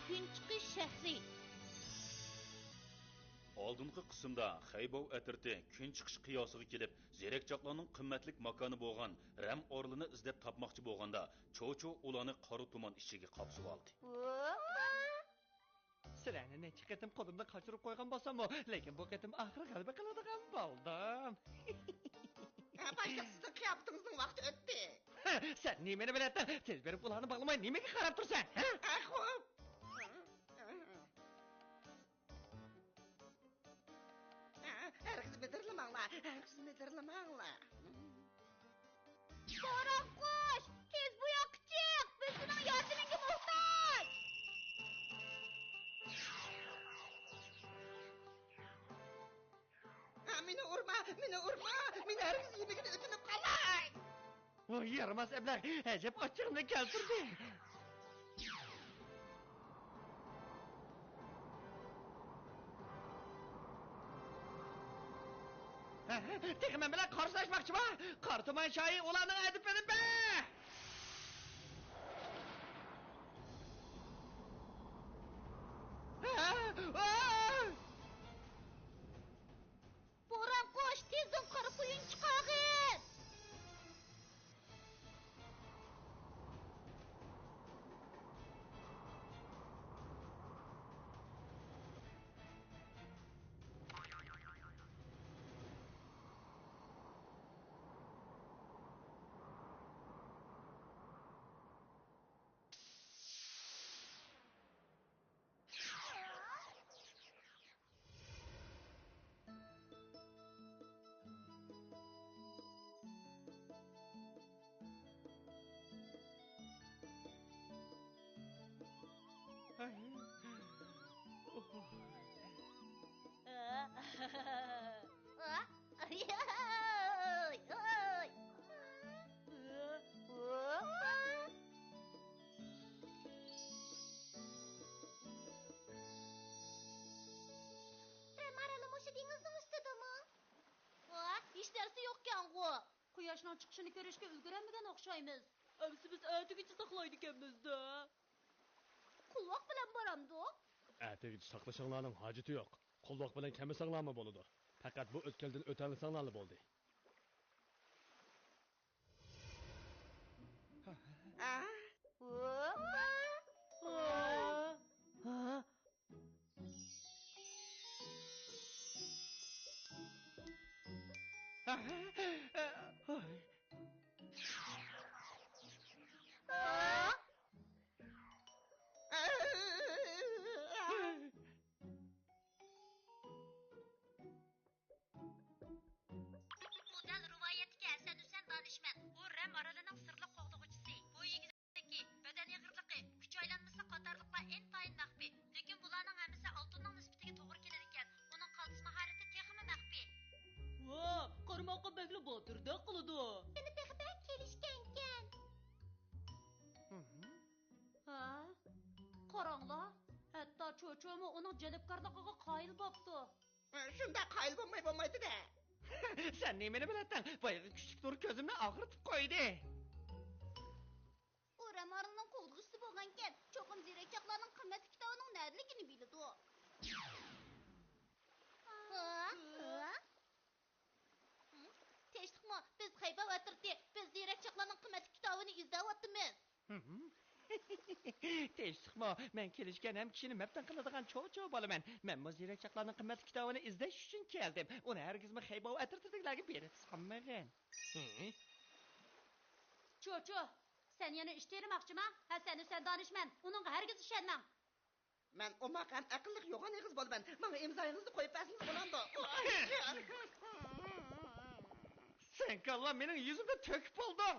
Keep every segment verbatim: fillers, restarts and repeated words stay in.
كۈن چىقىش شەھىرى. ئالدىنقى قىسىمدا خەيباۋ ئەترىتى كۈن چىقىش قىياسىغا كېلىپ، زېرەكچاقلارنىڭ قىممەتلىك ماكانى بولغان رەم ئارىلىنى ئىزدەپ تاپماقچى بولغاندا، چوچو ئۇلارنى قارا تۇمان ئىچىگە قاپسىۋالدى. ۋوۋ! سىلەرنى نەچچە قېتىم قولۇمدىن قاچۇرۇپ قويغان بولساممۇ، لېكىن بۇ قېتىم ئاخىرى غەلىبە قىلىدىغان بولدۇم. ھە، باشلىق، سىزنىڭ قىياپىتىڭىزنىڭ ۋاقتى ئۆتتى. سەن نېمىنى بىلەتتىڭ؟ تېز بېرىپ ئۇلارنى باغلىماي نېمىگە قاراپ تۇرىسەن، ھە؟ ھە، خوپ. ھەرگىز مىدىرلىماڭلار، ھەرگىز مىدىرلىماڭلار. بوران قۇش، تېز بۇ ياققا چىق، بىز سېنىڭ ياردىمىڭگە موھتاج. ھە، مېنى ئۇرما، مېنى ئۇرما، مېنى ھەرگىز يېمىگىن، ئۆتۈنۈپ قالاي. ۋاي، يارىماس ئەبلەخ، ئەجەب ئاچچىقىمنى كەلتۈردى. ھە، تېخى مەن بىلەن قارشىلاشماقچىما؟ قارا تۇمان شاھى ئۇلارنىڭ ھەدىپىنى بە! ھە، ۋاي! بوران قۇش، تېزدىن قارا قۇيۇن چىقارغىن! رەم ئارىلى مۇشۇ دېڭىزنىڭ ئۈستىدىمۇ؟ ۋا، ھېچ نەرسە يوقكەنغۇ. قۇياشنىڭ چىقىشىنى كۆرۈشكە ئۈلگۈرەلمىگەن ئوخشايمىز. ئەمىسە بىز ئەتىگىچە ساقلايدىكەنمىز-دە. قولۋاق بىلەن بارامدۇق؟ ئەتىگىچە ساقلىشىڭلارنىڭ ھاجىتى يوق. قولۋاق بىلەن كەلمىسەڭلارمۇ بولىدۇ. پەقەت بۇ ئۆتكەلدىن ئۆتەلىسەڭلارلا بولدى. بۇ دەل رىۋايەتتىكى ھەسەن ھۈسەن دانىشمەن. ئۇ رەم ئارىلىنىڭ سىرلىق قوغدىغۇچىسى. بۇ يىگىتنىڭكى بەدەن ئېغىرلىقى، كۈچ ئايلانمىسى قاتارلىقلار ئىنتايىن مەخپىي. لېكىن بۇلارنىڭ ھەممىسى ئالتۇننىڭ نىسبىتىگە توغرا كېلىدىكەن. ئۇنىڭ قالتىس ماھارىتى تېخىمۇ مەخپىي. ۋا، قارىماققا بەكلا باتۇردەك قىلىدۇ. سېنى تېخى بەك كېلىشكەنكەن. ھە؟ قاراڭلار، ھەتتا چوچۇمۇ ئۇنىڭ جەلپكارلىقىغا قايىل بوپتۇ. شۇنداق قايىل بولماي بولمايدۇ-دە. سەن نېمىنى بىلەتتىڭ؟ بايىقى كۈچلۈك نۇر كۆزۈمنى ئاغرىتىپ قويدى. ئۇ رەم ئارىلىنىڭ قوغدىغۇچىسى بولغانىكەن، چوقۇم زېرەكچاقلارنىڭ قىممەتلىك كىتابىنىڭ نەدىلىكىنى بىلىدۇ. ھە؟ ھە؟ تىنچلىقمۇ؟ بىز خەيبەر ئەترىتى، بىز زېرەكچاقلارنىڭ قىممەتلىك كىتابىنى ئىزدەۋاتىمىز. تىنچلىقمۇ؟ مەن كېلىشكەن ھەم كىشىنى مەپتۇن قىلىدىغان چوچۇ بولىمەن. مەنمۇ زېرەكچاقلارنىڭ قىممەتلىك كىتابىنى ئىزدەش ئۈچۈن كەلدىم. ئۇنى ھەرگىزمۇ خەيبەر ئەترىتىدىكىلەرگە بېرىپ سالمىغىن. چوچۇ، سەن يەنە ئىش تېرىماقچىما؟ ھەسەن ھۈسەن دانىشمەن، ئۇنىڭغا ھەرگىز ئىشەنمەڭ. مەن ئوماق ھەم ئەقىللىق يوغان ئېغىز بولىمەن. ماڭا ئىمزايىڭىزنى قويۇپ بەرسىڭىز بولامدۇ؟ سەن كاللا مېنىڭ يۈزۈمدە تۆكۈپ بولدۇڭ.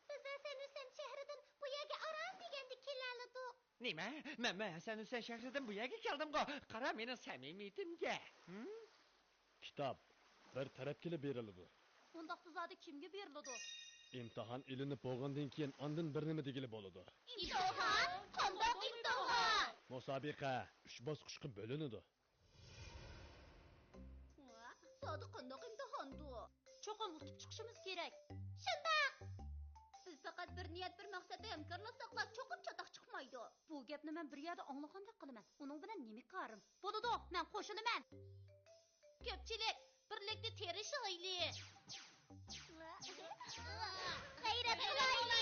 بىز ھەسەن ھۈسەن شەھىرىدىن بۇ يەرگە ئاران دېگەندە كېلەلىدۇق. نېمە؟ مەنمۇ ھەسەن ھۈسەن شەھىرىدىن بۇ يەرگە كەلدىمغۇ. قارا مېنىڭ سەمىمىيىتىمگە. ھىم؟ كىتاب بىر تەرەپكىلا بېرىلىدۇ. ئۇنداقتا زادى كىمگە بېرىلىدۇ؟ ئىمتىھان ئېلىنىپ بولغاندىن كېيىن ئاندىن بىر نېمە دېگىلى بولىدۇ. ئىمتىھان؟ قانداق ئىمتىھان؟ مۇسابىقە ئۈچ باسقۇچقا بۆلۈنىدۇ. زادى قانداق ئىمتىھاندۇ؟ چوقۇم ئۇتۇپ چىقىشىمىز كېرەك. شۇنداق! بىز پەقەت بىر نىيەت، بىر مەقسەتتە ھەمكارلاشساقلا، چوقۇم چاتاق چىقمايدۇ. بۇ گەپ بۇنى مەن بىر يەردە ئاڭلىغاندەك قىلىمەن. ئۇنىڭ بىلەن نېمە كارىم؟ بولىدۇ، مەن قوشۇلىمەن. كۆپچىلىك، بىرلىكتە تىرىشايلى. غەيرەت قىلايلى.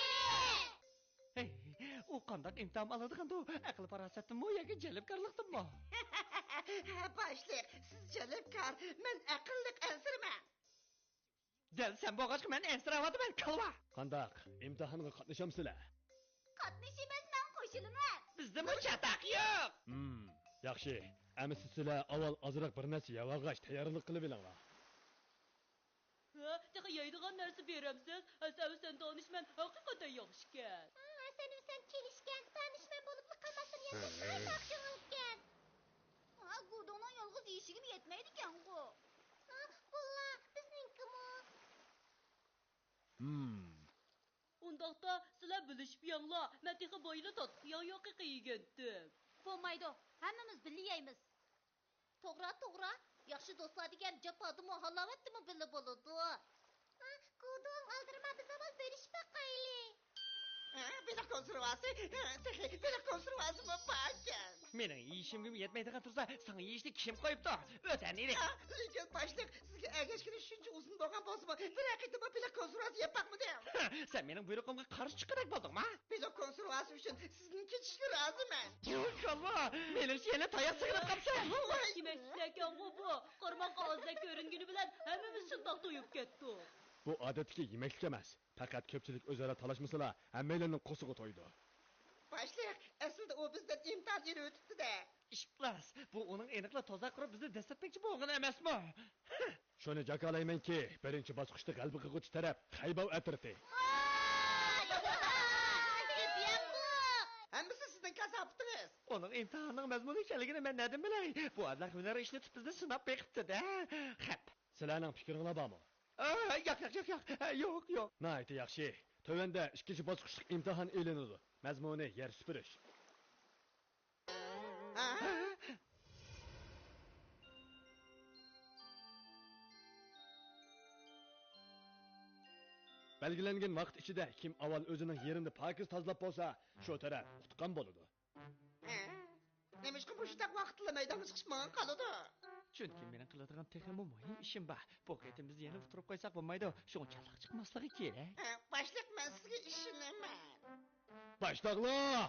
ھەي، ئۇ قانداق ئىمتىھان ئالىدىغاندۇ؟ ئەقىل-پاراسەتتىنمۇ ياكى جەلپكارلىقتىنمۇ؟ باشلىق، سىز جەلپكار، مەن ئەقىللىق، ئەنسىرىمەڭ. دەل سەن بولغاچقا مەن ئەنسىرەۋاتىمەن، كالۋا! قانداق، ئىمتىھانغا قاتنىشامسىلەر؟ قاتنىشىمەن، مەن قوشۇلىمەن. بىزدىمۇ چاتاق يوق! ھىم، ياخشى. ئەمىسە سىلەر ئاۋۋال ئازراق بىر نەرسە يەۋالغاچ، تەييارلىق قىلىۋېلىڭلار. ھە، تېخى يەيدىغان نەرسە بېرەمسىز؟ ھەسەن ھۈسەن دانىشمەن ھەقىقەتەن ياخشىكەن. ھە، ھەسەن ھۈسەن چېلىشكەن، دانىشمەن بولۇپلا قالماستىن يەپ ناھايىتى ياخشى بولغانىكەن. ھە، گۇدۇڭنىڭ يالغۇز يېيىشىگىمۇ يەتمەيدىكەنغۇ. ھە، باللا، بىزنىڭكىمۇ. ھىم. ئۇنداقتا سىلەر بۆلۈشۈپ يەڭلار، مەن تېخى بايىلا تاتلىق ياڭيۇ قېقى يېگەنتىم. بولمايدۇ، ھەممىمىز بىللە يەيمىز. توغرا، توغرا. ياخشى دوستلار دېگەن جاپادىمۇ، ھالاۋەتتىمۇ بىللە بولىدۇ. ھە، گۇدۇڭ، ئالدىرىما، بىز ھامان بۆلۈشۈپ باقايلى. ھە، بېلىق كونسېرۋاسى، ھە، تېخى بېلىق كونسېرۋاسىمۇ باركەن. مېنىڭ يېيىشىمگىمۇ يەتمەيدىغان تۇرسا، ساڭا يېيىشنى كىم قويۇپتۇ؟ ئۆتەن ئىدى. ھە، لېكىن باشلىق، سىزگە ئەگەشكىلى شۇنچە ئۇزۇن بولغان بولسىمۇ، بىر قېتىممۇ بېلىق كونسېرۋاسى يەپ باقمىدىم. سەن مېنىڭ بۇيرۇقۇمغا قارشى چىققۇدەك بولدۇڭما؟ بېلىق كونسېرۋاسى ئۈچۈن سىزدىن كېچىشكە رازىمەن. كالۋا، مېنىڭچە يەنە تاياق سېغىنىپ قاپسەن. ۋاي! يېمەكلىكلەركەنغۇ بۇ. قارىماققا ئازدەك كۆرۈنگىنى بىلەن ھەممىمىز شۇنداق تويۇپ كەتتۇق. بۇ ئادەتتىكى يېمەكلىك ئەمەس. پەقەت كۆپچىلىك ئۆزئارا تالاشمىسىلا، ھەممەيلەننىڭ قورسىقى تويىدۇ. باشلىق، ئەسلىدە ئۇ بىزدىن ئىمتىھان ئېلىۋېتىپتۇ-دە. ئىپلاس، بۇ ئۇنىڭ ئېنىقلا تۇزاق قۇرۇپ بىزنى دەسسەتمەكچى بولغىنى ئەمەسمۇ؟ شۇنى جاكارلايمەنكى، بىرىنچى باسقۇچتا غەلىبە قىلغۇچى تەرەپ خەيباۋ ئەترىتى. ھەممىسى سىزنىڭ كاساپىتىڭىز. ئۇنىڭ ئىمتىھاننىڭ مەزمۇنى ئىكەنلىكىنى مەن نەدىن بىلەي؟ بۇ ئەبلەخ ھۈنەر ئىشلىتىپ بىزنى سىناپ بېقىپتۇ-دە. خەپ. سىلەرنىڭ پىكرىڭلار بارمۇ؟ ئا، ياق، ياق، ياق، ياق. ئا، يوق، يوق. ناھايىتى ياخشى. تۆۋەندە ئىككىنچى باسقۇچلۇق ئىمتىھان ئېلىنىدۇ. مەزمۇنى يەر سۈپۈرۈش. ھە؟ بەلگىلەنگەن ۋاقىت ئىچىدە كىم ئاۋۋال ئۆزىنىڭ يېرىنى پاكىز تازىلاپ بولسا، شۇ تەرەپ ئۇتقان بولىدۇ. ھە؟ نېمىشقا مۇشۇنداق ۋاقىتلا مەيدانغا چىقىش ماڭا قالىدۇ؟ چۈنكى مېنىڭ قىلىدىغان تېخىمۇ مۇھىم ئىشىم بار. بۇ قېتىم بىز يەنە ئۇتتۇرۇپ قويساق بولمايدۇ. شۇڭا چاقلىق چىقماسلىقى كېرەك. ھە، باشلىق، مەن سىزگە ئىشىنىمەن. باشلاڭلار!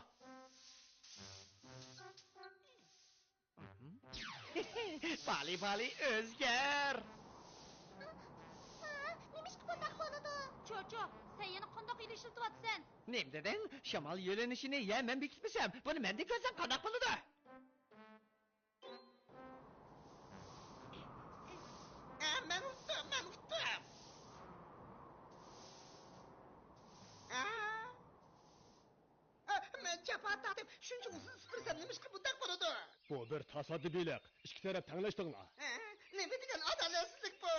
بالى، بالى، ئۆزگەر! نېمىشقا بۇنداق بولىدۇ؟ چوچو، سەن يەنە قانداق ئىلى ئىشلىتىۋاتىسەن؟ نېمە دېدىڭ؟ شامال يۆنىلىشىنى يە مەن بېكىتمىسەم، بۇنى مەندىن كۆرسەڭ قانداق بولىدۇ؟ ئە، مەن ئۇتتۇم، مەن ئۇتتۇم. ئە، ئە، مەن جاپا تارتىپ، شۇنچە ئۇزۇن سۈپۈرسەم، نېمىشقا بۇنداق بولىدۇ؟ بۇ بىر تاسادىپىيلىق. ئىككى تەرەپ تەڭلەشتىڭلار. ئە، نېمە دېگەن ئادالەتسىزلىك بۇ؟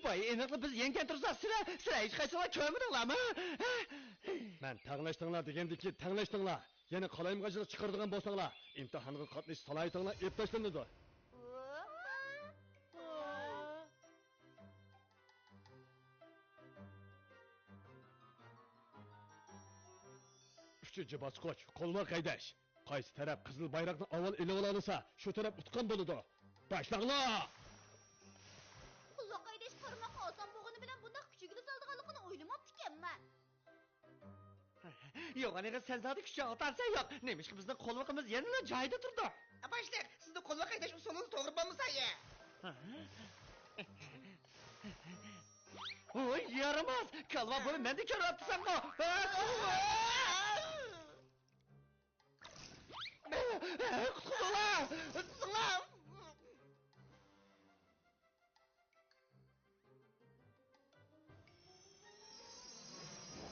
باي، ئېنىقلا بىز يەڭگەن تۇرساق، سىلەر، سىلەر ھېچقايسىڭلار كۆرمىدىڭلارمۇ؟ مەن تەڭلەشتىڭلار دېگەندىكىن تەڭلەشتىڭلار. يەنە قالايمىقانچىلىق چىقىرىدىغان بولساڭلار، ئىمتىھانغا قاتنىشىش سالاھىيىتىڭلار ئېلىپ تاشلىنىدۇ. ئۈچىنچى باسقۇچ، قولۋاق ھەيدەش. قايسى تەرەپ قىزىل بايراقنى ئاۋۋال ئېلىۋالالىسا، شۇ تەرەپ ئۇتقان بولىدۇ. باشلاڭلار! قولۋاق ھەيدەش قارىماققا ئاسان بولغىنى بىلەن بۇنداق كۈچىگىلا سالىدىغانلىقىنى ئويلىماپتىكەنمەن. يوغان ئېغىز، سەن زادى كۈچۈڭ ئاغىتارسەن يوق. نېمىشقا بىزنىڭ قولۋىقىمىز يەنىلا جايىدا تۇرىدۇ؟ باشلىق، سىزنىڭ قولۋاق ھەيدەش ئۇسۇلىڭىز توغرا بولمىسا يا. ۋوي، يارىماس! كالۋا، بۇنى مەندە كۆرۈۋاتىسەنغۇ! قۇتقۇزۇڭلار! تۇتۇڭلار!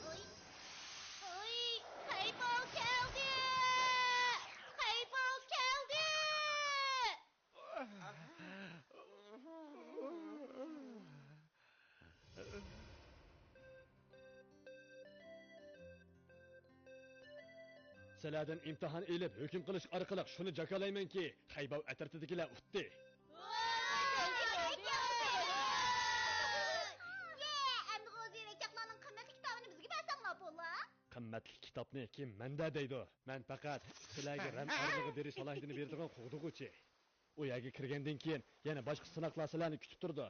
ۋوي! ۋوي! خەيباۋ كەلدى! خەيباۋ كەلدى! سىلەردىن ئىمتىھان ئېلىپ، ھۆكۈم قىلىش ئارقىلىق شۇنى جاكارلايمەنكى، خەيباۋ ئەترىتىدىكىلەر ئۇتتى. ئەمدى غوزى ۋە چاقلارنىڭ قىممەتلىك كىتابىنى بىزگە بەرسەڭلار بولا. ئامەتلىك كىتابنى كىم مەندە دەيدۇ؟ مەن پەقەت سىلەرگە رەم ئارىلىقى بېرىش سالاھىيىتىنى بېرىدىغان قوغدىغۇچى. ئۇ يەرگە كىرگەندىن كېيىن يەنە باشقا سىناقلار سىلەرنى كۈتۈپ تۇرىدۇ.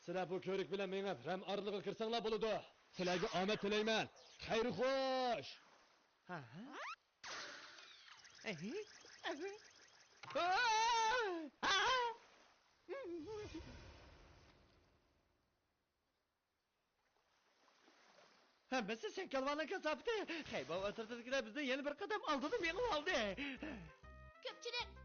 سىلەر بۇ كۆۋرۈك بىلەن مېڭىپ، رەم ئارىلىقىغا كىرسەڭلار بولىدۇ. سىلەرگە ئامەت تىلەيمەن. خەير خوش! ھە؟ ھەممىسى سەن كالۋانىڭ كاساپىتى. خەيبەر ئەتراپىدىكىلەر بىزدىن يەنە بىر قەدەم ئالدىدا مېڭىۋالدى. كۆپچىلىك،